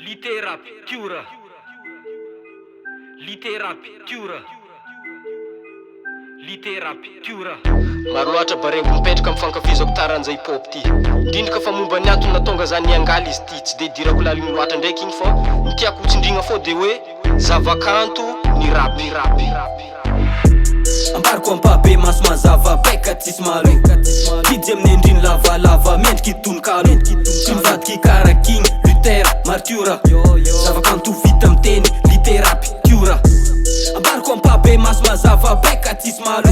Literaptiora. Literaptiora. Literaptiora. Maro loatra barengo mipetraka amin'ny fankafizako taranja hip hop ty. Indrindra ka fa momba ny antony nahatonga za niangaly izy ty. Tsy de idirako laliny loatra ndraiky igny fa ny tiako ho tsindrigna fô de hoe zavakanto ny rap. Ny rap. Ambarako ampahabe maso mazava beka tsisy malo. Kijy amin'ny endriny lavalava mendriky tononkalo. Tsy mivadiky kara king Luther martiora. Zavakanto vita amin'ny teny literaptiora. Ambarako ampahabe maso mazava beka tsisy malo.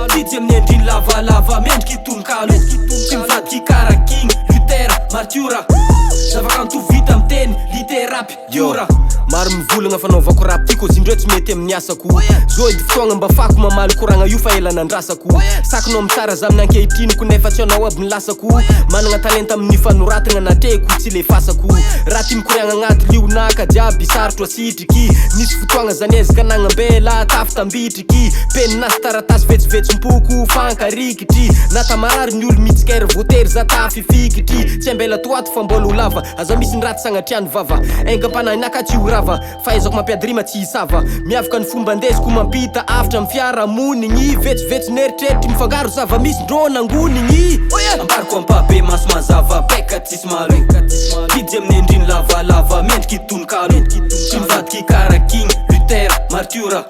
Kijy amin'ny endriny lavalava mendriky tononkalo. Tsy mivadiky kara king Luther martiora. Zavakanto vita amin'ny teny literaptiora. Yo, maro mivolagna fanaovako rap ty koa zindreo tsy mety amin'ny asako. Zo edy fotoagna mba fako mamaly koragna io fa ela nandrasako. Sakinao mitsara za amin'ny ankehitriniko nefa tsy anao aby ny lasako. Managna talenta amin'ny fanoratagna natrehiko tsy lefasako. Raha ty mikoriagna agnaty lionaka jiaby sarotro asitriky. Nisy fotoagna za niezaka nagnambela tafy tambitriky. Penina sy taratasy vetsovetsom-poko fankarikitry. Na tamarary ny olo mitsikera voatery za tafifikitry. Tsy ambela to ato fa mbola ho lava. Aza misy ny ratsy sagnatria ny vava. Aingam-panahinà ka tsy ho rava. Fahaizako mampiady rima tsy hisava. Miavaka ny fomba andesiko mampita hafitra amin'ny fiarahamonigny. Vetsovetson'eritreritry mifangaro zava-misy ndrô nangonigny. Ambarako ampahabe maso mazava beka tsisy malo. Kijy amin'ny endriny lavalava mendriky tononkalo. Tsy mivadiky kara king Luther martiora.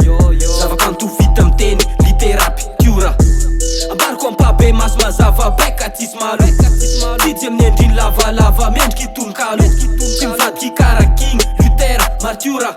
Zavakanto vita amin'ny teny literaptiora. Ambarako ampahabe maso mazava beka tsisy malo. Kijy amin'ny endriny lavalava mendriky tononkalo. Tsy mivadiky kara king Luther martiora.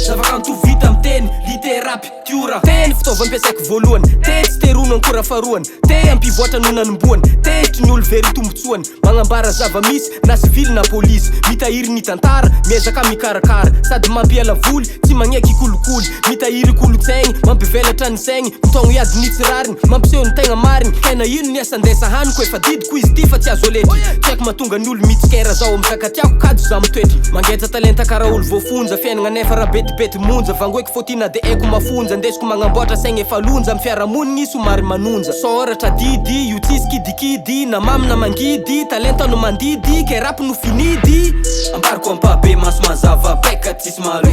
Zavakanto vita amin'ny teny literaptiora. Te ny fitaovam-piasaiko voalohany. Te tsy terono ankora faharoany. Te hampivoatra no nanombohany. Tezitry ny olo very tombotsoany. Magnambara zava-misy na sivily na polisy. Mitahiry ny tantara, miezaka mikarakara. Sady mampiala voly, tsy magneky kolikoly. Mitahiry kolontsaigny, mampivelatra ny saigny. Mitaogno hiady ny tsy rariny, mampiseho ny tegna marigny. Hena ino ny asa ndesa haniko, efa didiko izy ty fa tsy azo aletry. Tsy haiko mahatonga ny olo mitsikera zaho mizaka tiako kajy za mitoetry. Mangeja talenta karaha olo voafonja, fiaignana nefa raha betibety monja. Vangoeko fô ty na de haiko mafonja, ndesiko magnamboatra saigny efa lonja. Amy fiarahamonigny somary manonja. Sôratra didy, io tsisy kidikidy, na mamy na mangidy, talenta no mandidy, ke rap no finidy. Ambarako ampahabe maso mazava beka tsisy malo.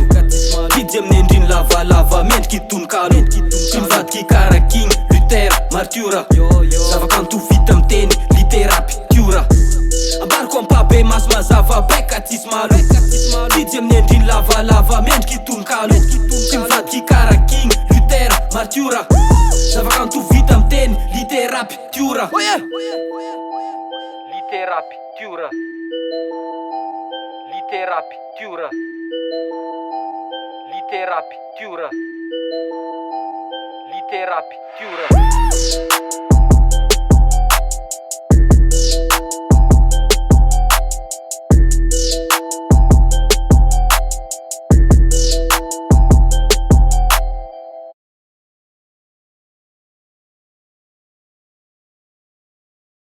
Kijy amin'ny endriny lavalava mendriky tononkalo. Tsy mivadiky kara king Luther martiora. Zavakanto vita amin'ny teny literaptiora. Ambarako ampahabe maso mazava beka tsisy malo. Kijy amin'ny endriny lavalava mendriky tononkalo. Tsy mivadiky kara king Luther martiora. Zavakanto vita amin'ny teny literaptiora. Literaptiora. Literaptiora. Literaptiora. Literaptiora.